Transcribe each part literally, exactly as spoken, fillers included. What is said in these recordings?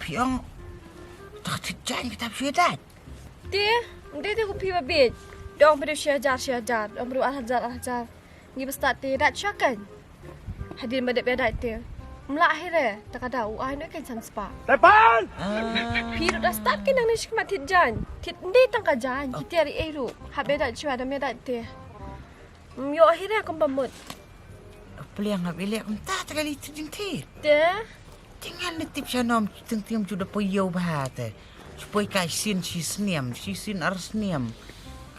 Phi ong, ta ka thied jaiñ kata phi dait. Te, ym dei te ko phi ba bieit. Dang phi dei shi hajar, shi hajar. Dang phi dei ar hajar, ar hajar. Ngi ba stad te dait sha kan. Hadien ba dep ïa dait te. Mlah hi re, ta ka daw u ai noh kan san spah. Tepan! Phi ruh da stad kan nangne shi khmat thied jaiñ. Thied ym dei tang ka jaiñ, ki tiar ei ruh. Hap ïa dait shuwa da ym ïa dait te. Ym ïoh hi re kum ba mut. Pliang hap ïa leh kumta ta ka li thied jingthied. Te? Te ngan leit tip shanom, teng teng ju da poi ïew bha te. Ju poi kai sien shi snem, shi sien ar snem.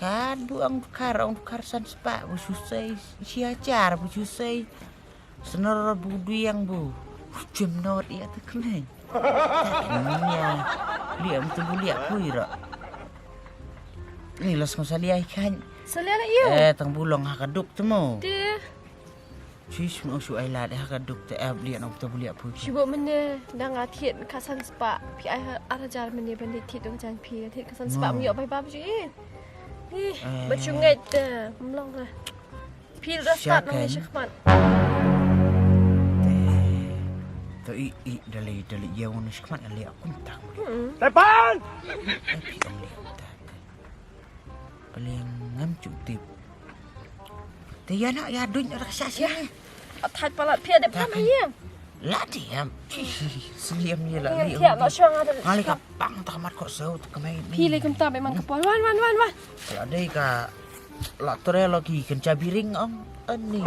Kat bu ong dkhar, ong dkhar san spah, bu shu sei shi hajar, bu shu sei. Snor bu diang bu. Jem not ïa te khnai. Nia. Liam tu bu liak pui ra. Ni las ko salia ikan. Salia la ïew. Eh, tang bu long ha ka duk tu mo. Te. Sis mo shu ai lad ha ka duk te ab liak nong tu bu liak pui. Shi bu mene dang a thied ka san spah. Phi ai ar hajar mene ban thied dong jan phi thied ka san spah. Mo. Ym ïoh bai bab ju i. Ih, ba ju ngeit te. Ym long la. Phi ruh da stad nang ïa shi khmat. Te, to i, i, da lei, da lei ïa wan shi khmat ngan leh kumta. Tepan! Ai phi ong leh kumta. Paling ngam ju tip. Te ïa na ïa duñ ra sa sha. Athaj palat phi da pam ïa. La diam. Sliam ïa la li. Ngan leh ka pang ta mat ko sau ta ka mai. Phi leh kumta ba man ka pon. Wan, wan, wan, wan. La dei ka la tre lo ki kan chabi ring ong. Ani.